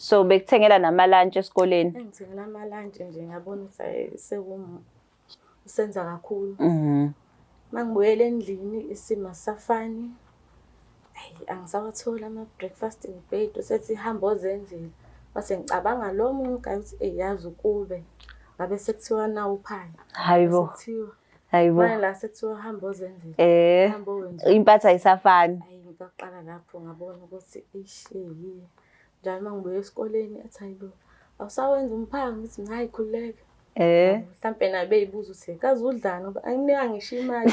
So bekuthengela nama-lunch esikoleni? Engithengela ama-lunch nje ngabona ukuthi hhayi usenza kakhulu. Uma ngibuyela endlini isimo asisafani. Hhayi angisawatholi ama-breakfast in bed, usethi hamba ozenzela. Mase ngicabanga lo munye ugayi ukuthi eyi yazi ukube ngabe sekuthiwa nawu uphayi. Hayi bo. Sekuthiwa. Hayi bo. Manje la sekuthiwa hamba ozenzela. Hamba owenza. Impatho ayisafani. Hhayi ngaqala lapho ngabona ukuthi eish eyi. Njalo uma ngibuya esikoleni athi hayi bo, awusawenzi umphako, ngithi mina hhayi khululeka. Mhlampe naye beyibuza ukuthi kaze udlani ngoba anginika ngisho imali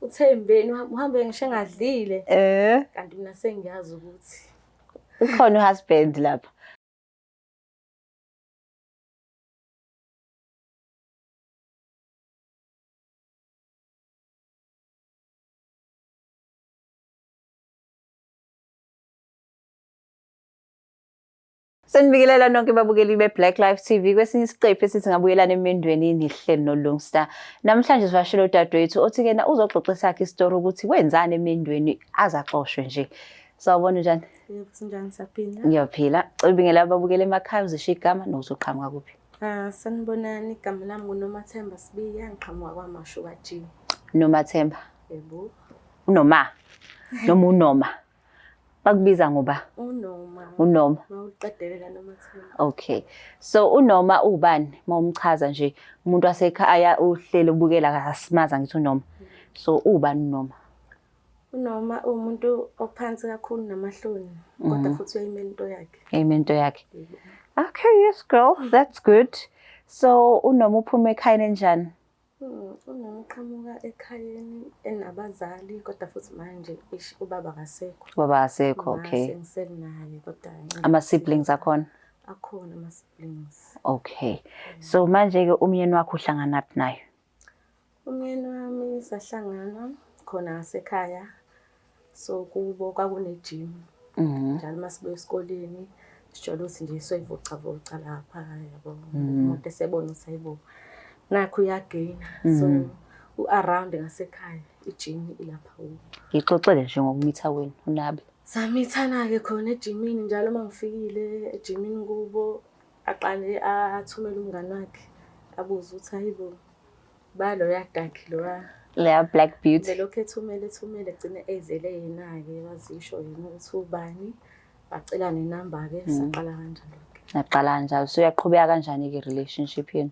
uthembeni uhambe ngisho engadlile. Kanti mina sengiyazi ukuthi ukhona uhusband lapha. Senibikelela nonke babukeli be-Black Life TV kwesinye isiqephu esithi ngabuyelana emendweni nihleli noLungstar. Namhlanje sivashele udadewethu othi kena uzoxoxa esakhe isitori ukuthi wenzani emendweni azaxoshwe nje. Sawubona njani? Yebo, sinjani siyaphila? Ngiyaphila. Ubingela ababukeli emakhaya uzisho igama nokuthi uqhamuka kuphi. Ah, sanibonani, igama lami nguNomathemba Sibiya, ngiqhamuka kwaMashu ka-G. Nomathemba. Yebo. Unoma. Noma uNoma. Bakubiza ngoba? UNoma. UNoma. Mawuqedelela Nomathemba. Okay. So uNoma ubani? Mawumchaza nje umuntu wasekhaya uhlele ubukela akasimaza ngithi uNoma. So ubani uNoma? UNoma uwumuntu ophansi kakhulu namahloni kodwa futhi uyayimela into yakhe. Uyayimela into yakhe. Okay, yes girl, that's good. So uNoma uphuma ekhayeni enjani? UNoma uqhamuka ekhayeni enabazali kodwa futhi manje ish ubaba akasekho. Ubaba akasekho, okay. Sengisele naye kodwa ama siblings akhona? Akhona ama siblings. Okay. So manje ke umyeni wakho uhlanganaphi naye? Umyeni wami sahlangana khona ngasekhaya. So kubo kwakune gym. Njalo uma sibuya esikoleni sijwayele ukuthi nje soyivocavoca lapha yabo. Umuntu esebona ukuthi hayibo nakhu uyageyina. So u-around ngasekhaya i-gym ilapha kubo. Ngixoxele nje ngokumitha kwenu unabe. Samithana-ke khona ejimini njalo uma ngifikile ejimini kubo aqale athumele umngani wakhe abuze ukuthi hayibo ba loya dark loya. Leya Black Beauty. Belokhu ethumele ethumele egcine ezele yena-ke wazisho yena ukuthi ubani. Bacela nenamba-ke saqala kanjalo-ke. Naqala kanjalo. So uyaqhubeka kanjani-ke relationship yenu?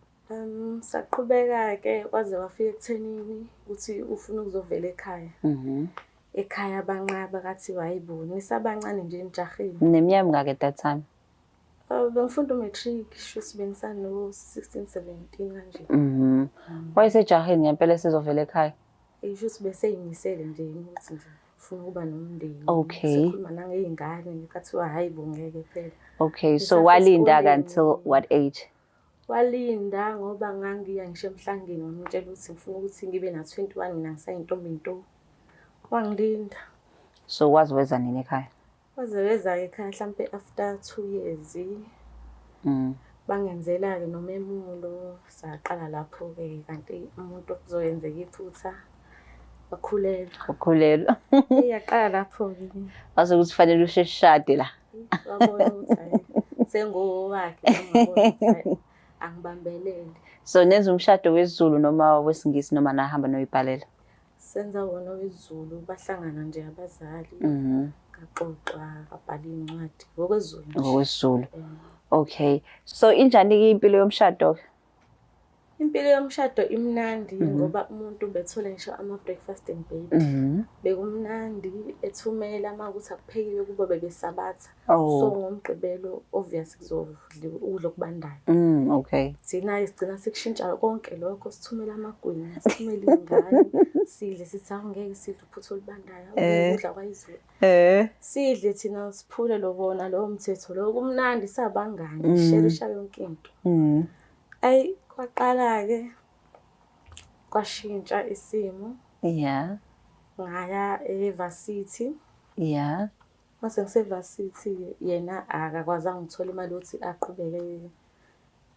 Saqhubeka-ke kwaze kwafika ekuthenini ukuthi ufuna ukuzovela ekhaya. Ekhaya banqaba kathiwa hayibo nisabancane nje nijahile. Neminyaka emingaki at that time? Bengifunda u-matric, shuthi bengisano 16, 17 kanje. Wayesejahile ngempela esezovela ekhaya? Shuthi beseyimisele nje ukuthi nje ufuna ukuba nomndeni. Okay. Sekhuluma nangey'ngane kathiwa hayi bo ngeke phela. Okay, so Ngisase walinda esikoleni. until what age? Walinda ngoba ngangiya ngisho emhlangeni ngamtshela ukuthi ngifuna ukuthi ngibe na 21 mina ngisayintombi nto. Wangilinda. So waze weza nini ekhaya? Waze weza ekhaya mhlampe after 2 years. Bangenzela-ke nomemulo saqala lapho-ke kanti umuntu kuzoyenzeka iphutha wakhulelwa. Wakhulelwa. Iyaqala lapho-ke. Wase ukuthi fanele usheshade la. Wabona ukuthi hayi sengowakhe ngabona ukuthi hayi angibambelele. So nenza umshado wesiZulu noma wesiNgisi noma nahamba noyibhalela? Senza wona wesiZulu, bahlangana nje abazali. Kaxoxwa, kabhala iy'ncwadi ngokwesiZulu nje. NgokwesiZulu. Okay. So injani-ke impilo yomshado-ke? Impilo yomshado imnandi ngoba umuntu bethola ngisho ama-breakfast in bed. Bekumnandi ethumela uma kuwukuthi akuphekiwe kubo bebesabatha. So ngoMgqibelo obvious kuzodliwa ukudla okubandayo. Okay. Thina-ke sigcina sekushintsha konke lokho, sithumela amagwinya, sithumele iy'ngane, sidle sithi hawu ngeke sidle uphuthu olubandayo, hawu ngeke ukudla kwayizolo. Sidle thina siphule lobona lowo mthetho lowo, kumnandi sabangani, sisherisha yonke into. Ayi kwaqala-ke kwashintsha isimo. Ngaya e-varsity. Mase ngise-varsity yena akakwazanga ukuthola imali yokuthi aqhubeke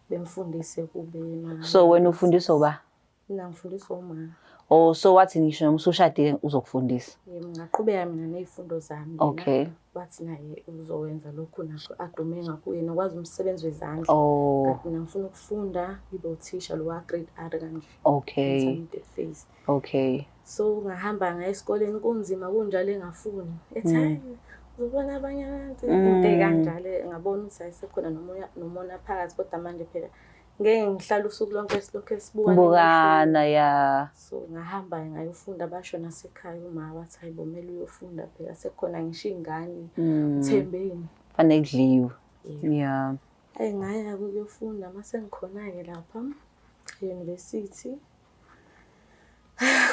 bemfundise kube So wena ufundiswa uba? Mina ngifundiswa umama. Oh, so wathi ngisho noma usushadile uzokufundisa. Yebo, ngaqhubeka mina ney'fundo zami. Yena wathi naye uzowenza lokhu nakho adume ngakho yena wazi umsebenzi wezandla. Kanti mina ngifuna ukufunda ngibe uthisha lo wa-grade R kanje. Intermediate phase. So ngahamba ngaya esikoleni kunzima kunjalo engafuni. Ethi hayi uzobona abanye abantu into ekanjalo ngabona ukuthi ayisekhona nomona phakathi kodwa manje phela ngeke ngihlale usuku lonke silokhu sibukana. Bukana ya. So ngahamba ngayofunda basho nasekhaya uma wathi hayi bo kumele uyofunda phela sekukhona ngisho iy'ngane uthembeni. Fanele kudliwe. Yebo. Yeah. Hhayi ngaya ukuyofunda mase ngikhona-ke lapha e-university.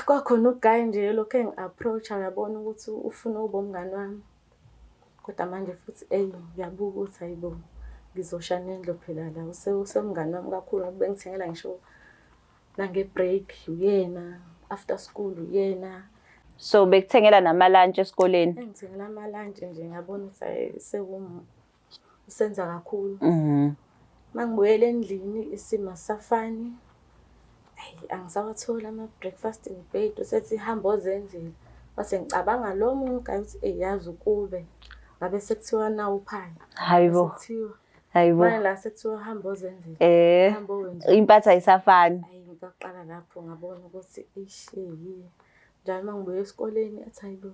Kwakhona uguy nje lokhu engi-approach-a uyabona ukuthi ufuna ukuba umngani wami. Kodwa manje futhi eyi ngiyabuka ukuthi hayi bo ngizosha nendlu phela la usewumngani wami kakhulu ngoba bengithengela ngisho nange-break uyena, after school uyena. So bekuthengela nama-lunch esikoleni? Engithengela ama-lunch nje ngiyabona ukuthi hhayi usenza kakhulu. Uma ngibuyela endlini isimo asisafani. Hhayi angisawatholi ama-breakfast in bed, usethi hamba ozenzele. Mase ngicabanga lo munye uguy ukuthi eyi yazi ukube ngabe sekuthiwa nawu uphayi. Hayi bo. Sekuthiwa. Hayi bo. Manje la sekuthiwa hamba ozenzele. Hamba owenze. Impatho ayisafani. Hhayi ngaqala lapho ngabona ukuthi eish eyi. Njalo uma ngibuya esikoleni athi hayi bo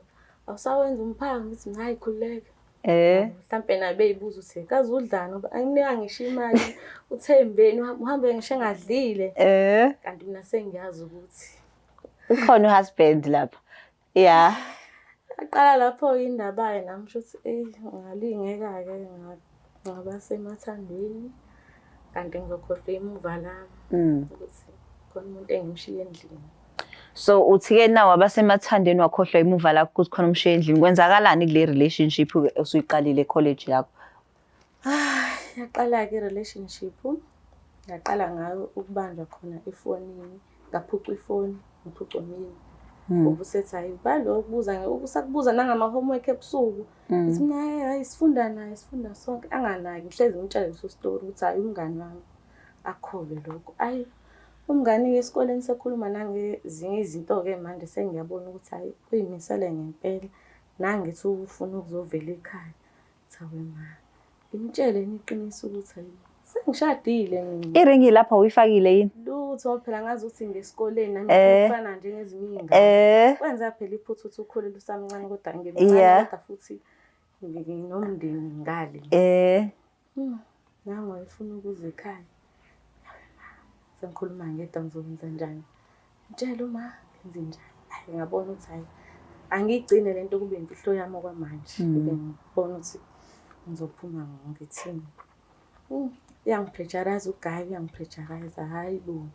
awusawenzi umphako ngithi hhayi khululeka. Mhlampe naye beyibuza ukuthi kaze udlani ngoba anginika ngisho imali uthembeni uhambe ngisho engadlile. Kanti mina sengiyazi ukuthi ukhona uhusband lapha. Yeah. Aqala lapho indaba-ke nami kusho ukuthi eyi ngalingeka-ke ngaba semathandweni kanti ngizokhohlwa imuva lami ukuthi khona umuntu engimshiye endlini. So uthi-ke nawe abasemathandweni wakhohlwa imuva lakho ukuthi khona umshiye endlini. Kwenzakalani kule relationship osuyiqalile e-college yakho? Yaqala-ke i-relationship. Ngaqala ngayo ukubanjwa khona efonini. Ngaphucwa ifoni, ngiphucwa umyeni. Ngoba usethi hhayi balokubuza usakubuza nangama-homework ebusuku. Ngithi mina hhayi hhayi sifunda naye sifunda sonke. Anganaki ngihlezi ngimtshela leso story ukuthi hhayi umngani wami akholwe lokho. Ayi umngani-ke esikoleni sekhuluma nangezinye izinto-ke manje sengiyabona ukuthi hhayi uyimisele ngempela. Nangithi ufuna ukuzovela ekhaya. Ngithi hawe ma, ngimtshele yini iqiniso ukuthi hhayi sengishadile mina. Iringi lapho uyifakile yini? Lutho ngoba phela ngazi ukuthi ngesikoleni nami ngifana njengezinye iy'ngane. Kwenza phela iphutha ukuthi ukhulele usamncane kodwa ngimncane kodwa futhi nginomndeni ngale. Nangu wayefuna ukuza ekhaya. Sengikhuluma ngedwa ngizokwenza njani? Ngitshele uma ngenze njani. Hhayi ngabona ukuthi hhayi angiyigcine lento kube imfihlo yami okwamanje. Ngibe ngibona ukuthi ngizophuma ngithini. Uyangi-pressurize uguy, uyangi-pressurize hhayi bo.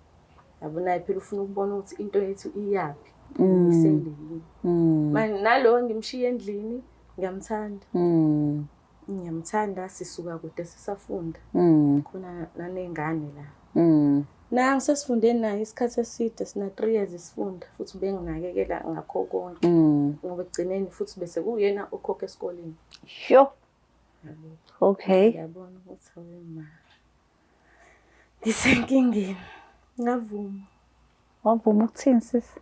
Yabo naye phela ufuna ukubona ukuthi into yethu iyaphi. Ngimisele yini. Manje nalo ngimshiya endlini ngiyamthanda. Ngiyamthanda sisuka kude sisafunda. Khona nanengane la. Nangu sesifundeni naye isikhathi eside sina 3 years sifunda futhi ubenginakekela ngakho konke. Ngoba ekugcineni futhi bese kuyena okhokha esikoleni. Sure. Okay. Ngiyabona ukuthi hawe ma. Ngisenkingeni. Ngavuma. Wavuma ukuthini sisi?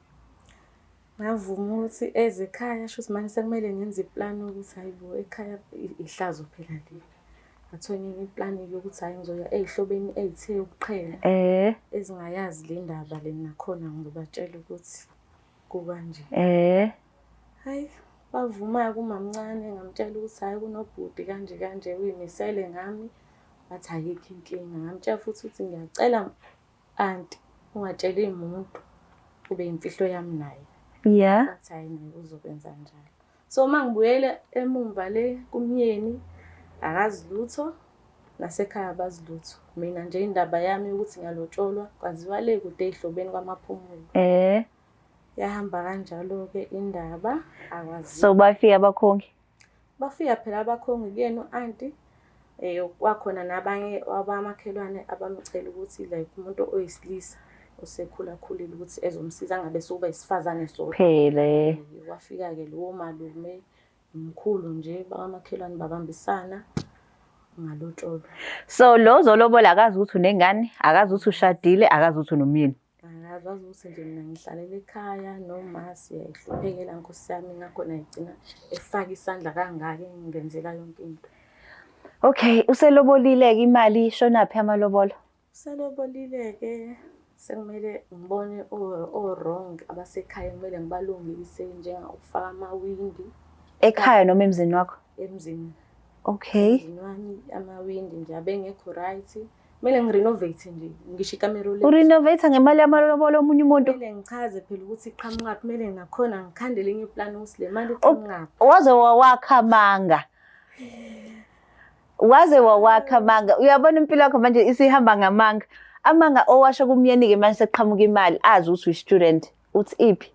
Ngavuma ukuthi eze ekhaya sho ukuthi manje sekumele ngenze iplani ukuthi hayi bo ekhaya ihlazo phela le. Ngathola enye iplani yokuthi hhayi ngizoya ey'hlobeni ey'the ukuqhela. Ezingayazi le ndaba le nakhona ngizobatshela ukuthi kukanje. Hhayi bavuma-ke umamncane ngamtshela ukuthi hhayi kunobhuti kanje kanje uyimisele ngami. Wathi ayikho inkinga. Ngamtshela futhi ukuthi ngiyacela anti ungatsheli muntu kube imfihlo yami naye. Wathi hhayi naye uzokwenza njalo. So uma ngibuyele emumva le kumyeni akazi lutho nasekhaya abazi lutho. Mina nje indaba yami ukuthi ngiyalotsholwa kwaziwa le kude ey'hlobeni kwamaphumulo. Yahamba kanjalo-ke indaba akwaziwa. So bafika abakhongi? Bafika phela abakhongi kuyena u-anti. Kwakhona nabanye abamakhelwane abamcela ukuthi like umuntu oyisilisa osekhulakhulile ukuthi ezomsiza angabe sekuba isifazane sodwa. Phela. Wafika-ke lowo malume mkhulu nje bakamakhelwane babambisana ngalotsholwa. So lo zolobola akazi ukuthi unengane, akazi ukuthi ushadile, akazi ukuthi unomyeni. Wayengazi, wazi ukuthi nje mina ngihlalele ekhaya noma siyayihluphekela nkosi yami, ngakho naye gcina efaka isandla kangaka engenzela yonke into. Okay, uselobolile-ke, imali ishonaphi amalobolo? Uselobolile-ke, sekumele ngibone o-wrong abasekhaya, kumele ngibalungise njengokufaka amawindi. Ekhaya noma emzini wakho? Emzini. Okay. Emzini wami amawindi nje abengekho right. Kumele ngi-renovate nje, ngisho ikamero lethu. U-renovate ngemali yamalobolo omunye umuntu? Kumele ngichaze phela ukuthi iqhamukaphi, kumele nakhona ngikhande elinye iplani ukuthi le mali iqhamukaphi. Waze wawakha amanga. Waze wawakha amanga. Uyabona impilo yakho manje isihamba ngamanga. Amanga owasho kumyeni-ke manje sekuqhamuka imali, azi ukuthi uyi-student. Uthi iphi?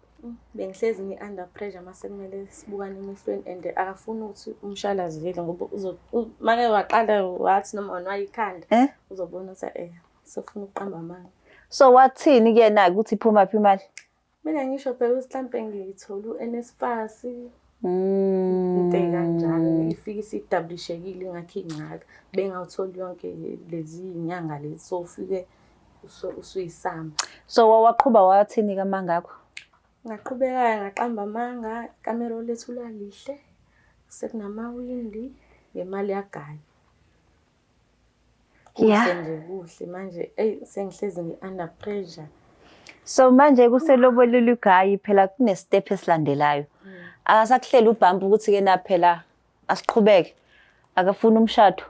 Bengihlezi ngi-under pressure mase kumele sibukane emehlweni and akafuni ukuthi umshalazile ngoba make waqala wathi noma wanwaya ikhanda, Eh? uzobona ukuthi sefuna ukuqamba amanga. So wathini kuyena-ke ukuthi iphuma phi imali? Mina ngisho phela ukuthi mhlampe ngiyithole u-NSFAS, into ey'kanjalo, ifike isidablishekile ingakho ingaka, bengawutholi yonke lezi y'nyanga lezi, so ufike usuyisamba. So wawaqhuba wathini-ke amanga akho? Ngaqhubeka-ke ngaqamba amanga, ikamero lethu lalihle, sekunamawindi ngemali yagaya. Kuhle nje kuhle manje, eyi sengihlezi ngi-under pressure. So manje kuselobolile ugayi phela kune-step esilandelayo. Akasakuhlela ubhampu ukuthi-ke na phela asiqhubeke. Akafuni umshado.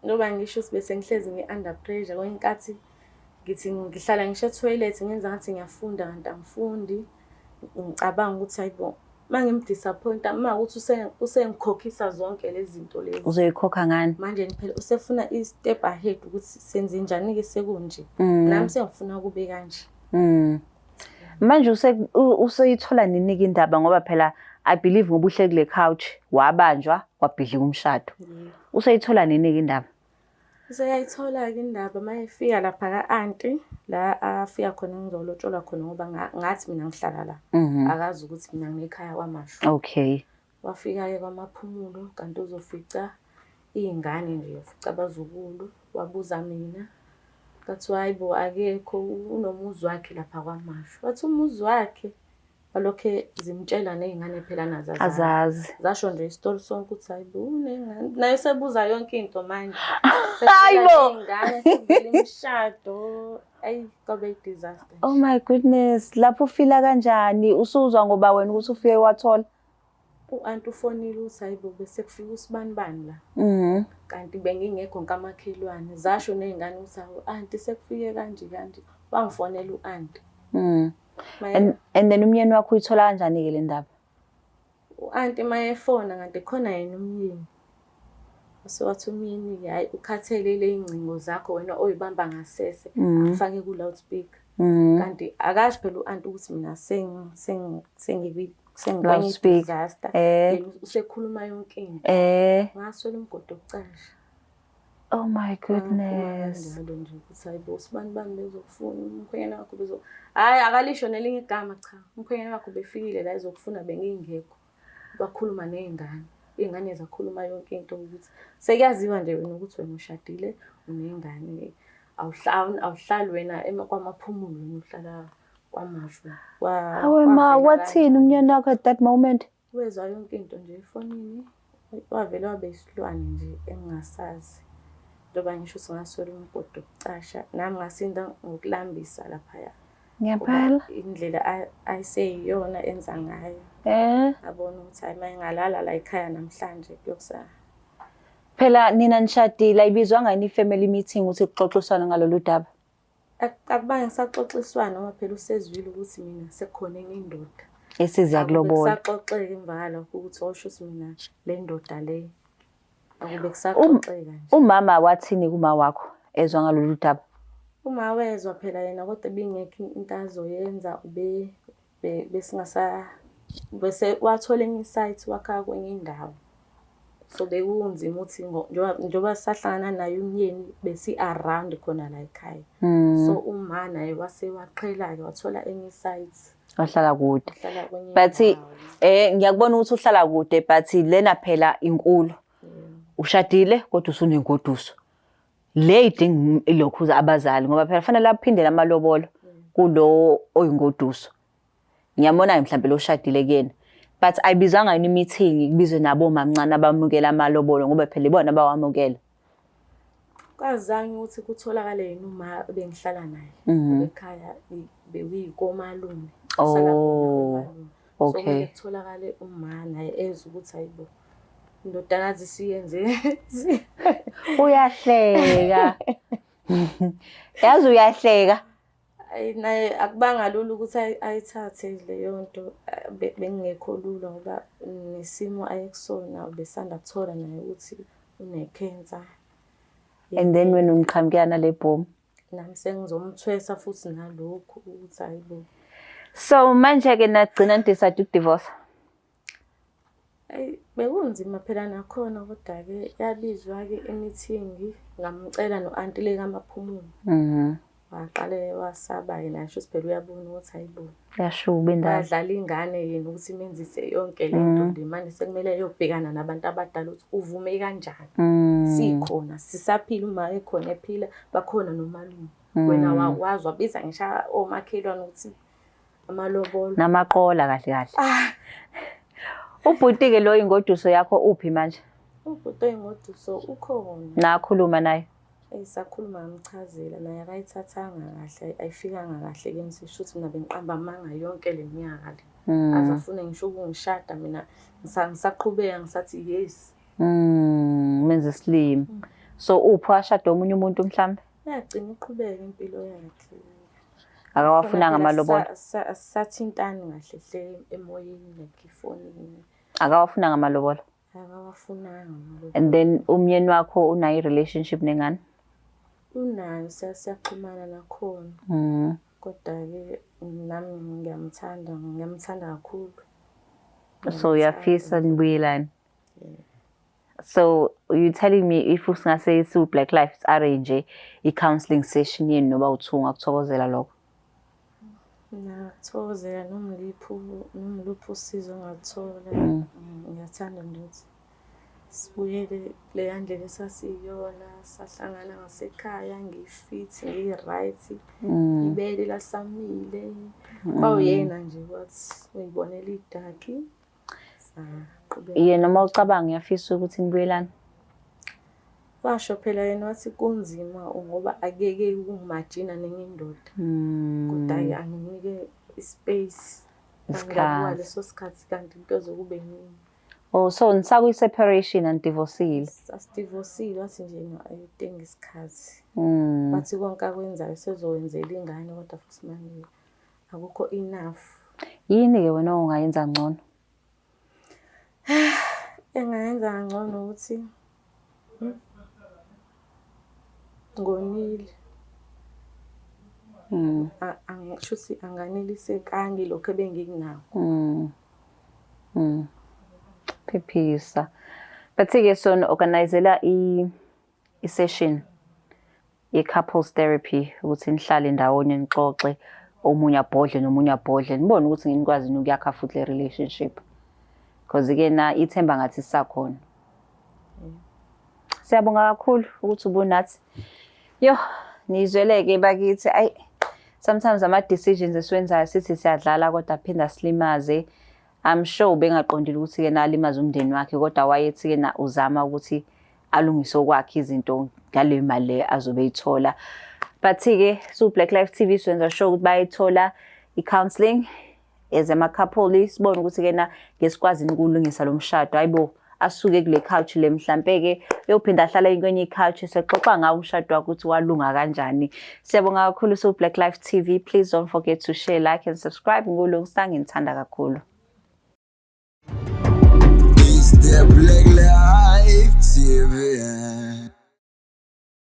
Ngoba ngisho ukuthi bese ngihlezi ngi-under pressure kwenye inkathi ngithi ngihlala ngisho ethoyilethi ngenza ngathi ngiyafunda kanti angifundi. Ngicabanga ukuthi hayibo uma ngim-disappoint-a uma ukuthi usengikhokhisa zonke lezi zinto lezi. Uzoyikhokha ngani? Manje phela usefuna i-step ahead ukuthi senze njani-ke sekunje. Nami sengifuna kube kanje. Manje useyithola nini-ke indaba ngoba phela I believe ngoba uhleli kule couch wabanjwa kwabhidlika umshado. Useyithola nini-ke indaba? Useyayithola-ke indaba uma efika lapha ka-anti la afika khona ngizolotsholwa khona ngoba ngathi mina ngihlala la. Akazi ukuthi mina nginekhaya kwaMashu. Okay. Wafika-ke kwaMaphumulo kanti uzofica iy'ngane nje, ufica abazukulu. Wabuza mina, kwathiwa hhayi bo akekho, unomuzi wakhe lapha kwaMashu. Wathi umuzi wakhe, walokhe zimtshela ney'ngane phela nazo azazi. Azazi. Zasho nje isitori sonke ukuthi hhayi bo unengane. Naye usebuza yonke into manje. Hayi bo! Sekuvela ney'ngane, sekuvela imishado. Ayi kwabe i-disaster nje. Oh my goodness, lapho ufila kanjani? Usuzwa ngoba wena ukuthi ufike wathola? U-anti ufonile ukuthi hayi bo bese kufika usibanibani la. Kanti bengingekho nkamakhelwane. Zasho ney'ngane ukuthi hawu anti sekufike kanje kanje. Wangifonela u-anti. And then umyeni wakho uyithola kanjani-ke le ndaba? U-anti mayefona kanti khona yena umyeni. Wase wathi umyeni-ke hhayi ukhathele le y'ngcingo zakho wena oyibamba ngasese. Akufake ku-loudspeaker. Kanti akazi phela u-anti ukuthi mina sengikwenye Loudspeaker. disaster. Yena usekhuluma yonke into. Ngaswela umgodi wokucasha. Oh my goodness. Kanjalo nje ukuthi hayi bo sibani bani bezokufuna umkhwenyana wakho bezo. Hayi akalisho nelinye igama cha. Umkhwenyana wakho befikile la ezokufuna bengingekho. Bakhuluma nezingane. Izingane zakhuluma yonke into ukuthi sekuyaziwa nje wena ukuthi wena ushadile unengane. Awuhlali wena kwaMaphumulo wena uhlala kwaMashu. Hawe ma, wathini umnyeni wakho at that moment? Wezwa yonke into nje efonini. Wavele wabe isilwane nje engingasazi. Njengoba ngisho ukuthi ngaswela umgodi wokucasha, nami ngasinda ngokulambisa laphaya. Ngempela? Indlela ayiseyiyona enza ngayo. Ngabona ukuthi hayi uma ngingalala la ekhaya namhlanje kuyokusa. Phela nina nishadile, ayibizwanga yini i-family meeting ukuthi kuxoxiswane ngalolu daba? Akubange kusaxoxiswana ngoba phela usezwile ukuthi mina sekukhona enye indoda. Esiza kulobola. Kusaxoxeka emva kwalokho ukuthi osho ukuthi mina le ndoda le. Akube kusaxoxeka nje. Umama wathini kuma wakho ezwa ngalolu daba? Uma wezwa phela yena kodwa ibingekho into azoyenza ube besingasa bese wathola enye isite wakha kwenye indawo. So bekunzima ukuthi njengoba sahlangana naye umyeni besi around khona la ekhaya. So uma naye wase waqhela-ke wathola enye isite. Wahlala kude. Wahlala kwenye But indawo. ngiyakubona ukuthi uhlala kude but lena phela inkulu. Ushadile kodwa usunengoduso. Le idinga ilokhu abazali ngoba phela fanele aphindele amalobolo kulo oyingoduso. Ngiyamona mhlawumbe lo shadile kuyena. But ayibizwanga yini meeting kubizwe nabo mamncane abamukela amalobolo ngoba phela ibona abawamukela. Kwazange ukuthi kutholakale yena uma bengihlala naye. Ekhaya bekuyikomalume. Oh. So kumele kutholakale uma naye ezwe ukuthi hayibo indodakazi siyenze. Uyahleka. Yazi uyahleka. Ayi naye akubanga lula ukuthi ayithathe leyo nto, bengingekho lula ngoba nesimo ayekusona ubesanda kuthola naye ukuthi une-cancer. And then wena ungiqhamukela nale bhomu. Nami sengizomthwesa futhi nalokhu ukuthi hayibo. So manje-ke nagcina ni-decide ukudivorce? Eyi bekunzima phela nakhona kodwa-ke yabizwa-ke i-meeting ngamcela no-anti le kaMaphumulo. Waqale wasaba-ke naye shuthi phela uyabona ukuthi hayibo. Yashuba indaba. Wadlala ingane yena ukuthi imenzise yonke le nto le manje sekumele eyobhekana nabantu abadala ukuthi uvume kanjani. Sikhona sisaphila uma ekhona ephila bakhona nomalume. Wena wakwazi wabiza ngisho omakhelwane ukuthi amalobolo. Namaqola kahle kahle. Ubhuti-ke lo ingoduso yakho uphi manje? Ubhuti oyingoduso ukhona. Nakhuluma naye? Eyi sakhuluma ngamchazela naye akayithathanga kahle ayifikanga kahle kimi sisho ukuthi mina bengiqamba amanga yonke le minyaka le. Aze afune ngisho ukungishada mina ngisaqhubeka ngisathi yes. Menza isilima. So uphi washada omunye umuntu mhlambe? Yagcina iqhubeka impilo yakhe. Akawafunanga amalobolo? Asathintani kahle hle emoyeni like efonini. Akawafunanga amalobolo? Akawafunanga amalobolo. And then umyeni wakho unayo i-relationship nengane? Unayo, siyaxhumana nakhona. Kodwa-ke nami ngiyamthanda, ngiyamthanda kakhulu. So uyafisa nibuyelane? So you telling me if singase siwu Black Life arrange i-counselling session yenu noba uthu ungakuthokozela lokho? Ngiyakuthokozela noma iliphi noma iluphi usizo ongaluthola. Ngiyathanda nje ukuthi sibuyele kuleya ndlela esasiyiyona, sahlangana ngasekhaya ngi-fit, ngi-right. Ibele lalisamile. Kwawuyena nje wathi uyibonela idakhi. Saqhubeka. Yena uma ucabanga uyafisa ukuthi nibuyelane? Washo phela yena wathi kunzima ngoba akeke ukungimajina nenye indoda. Kodwa-ke anginike i-space. Angabuka leso sikhathi kanti kuyoze kube nini. Oh, so nisakwi-separation anidivosile? Asidivosile, wathi nje no ayidinga isikhathi. Wathi konke akwenzayo sezowenzela ingane kodwa futhi manje akukho enough. Yini-ke wena ongayenza ngcono? Engayenza kangcono ukuthi ngonile. Angisho ukuthi anganelisekanga ilokhu ebenginakho. Phephisa. But-ke sona organizela i-session ye-couples therapy ukuthi nihlale ndawonye nixoxe omunye abhodle nomunye abhodle nibone ukuthi nginikwazi yini ukuyakha futhi le relationship. Because-ke na ithemba ngathi sisakhona. Siyabonga kakhulu ukuthi ubunathi. Yo, nizweleke bakithi ayi sometimes ama decisions esiwenzayo sithi siyadlala kodwa aphinda silimaze. I'm sure ubengaqondile ukuthi ke nalimaze umndeni wakhe kodwa wayethi ke na uzama ukuthi alungise okwakhe izinto ngale mali le azobe eyithola. But ke su Black Life TV senza sure ukuthi bayithola i-counselling as ama-couple sibone ukuthi ke na ngesikwazi ukulungisa lo mshado. Hayibo asuke kule couch le mhlampe ke uyophinda ahlala kwenye i-couch sexoxa ngawo umshado wakhe ukuthi walunga kanjani. Siyabonga kakhulu su Black Life TV. Please don't forget to share, like and subscribe. NguLungsta, nginithanda kakhulu.